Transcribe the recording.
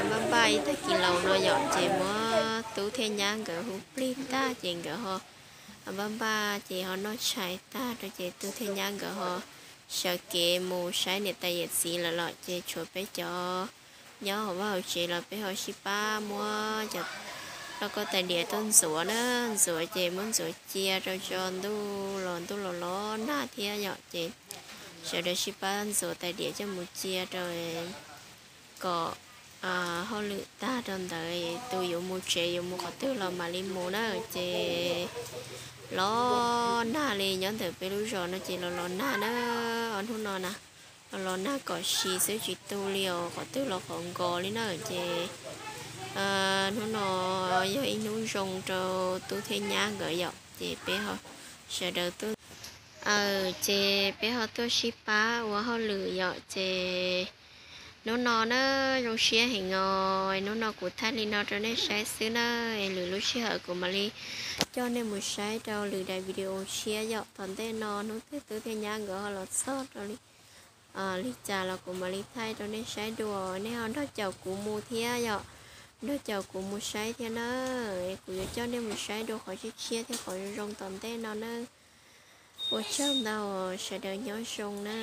Npaj npaj ib tag kis laus no yom, ces muab tub thiab nyab nkawd hu plig tag ces nkawd ho npaj npaj ces ho noj tshais tag rau ces tub thiab nyab nkawd ho sawv kev mus saib niam tais yawm txiv lawm los ces tshuav peb cov nyob hauv vaj hauv tsev los peb ho sib pab muab cov lauj kaub tais diav tuaj ntxuav na, ntxuav ces muab ntxuav cia rau tso ntuj los ntuj los los nag thiab yom, ces sawv daws sib pab ntxuav tais diav coj mus cia rau kom hauj lwm tag rau ntawd tus yuav mus tsev yuav mus qhov twg los mam li mus na, ces los nag li nyob ntawm peb lub zos no ces los los nag na, ob hnub no na, los los nag kom si xwb tsis tu li os, qhov twg los qhov nkos li na, ces hnub no yog ib hnub zoo rau tub thiab nyab nkawd yom, ces peb ho sawv daws tuaj, ces peb ho tuaj sib pab ua hauj lwm yom, ces hnub no na zoo siab heev os, hnub no kuv thaij li no rau nej saib xwb na, lwm lub sij hawm kuv mam li coj nej mus saib rau lwm daim video tshiab yom, tom ntej no hnub twg tub thiab nyab nkawd ho los txog rau li li cas los kuv mam li thaij rau nej saib dua, nej ho nrog caum kuv mus thiab yom, nrog caum kuv mus saib thiab na, kuv yuav coj nej mus saib dua qhov tshiab tshiab thiab qhov zoo zoo tom ntej no na, ua tsaug ntau, sawv daws nyob zoo na.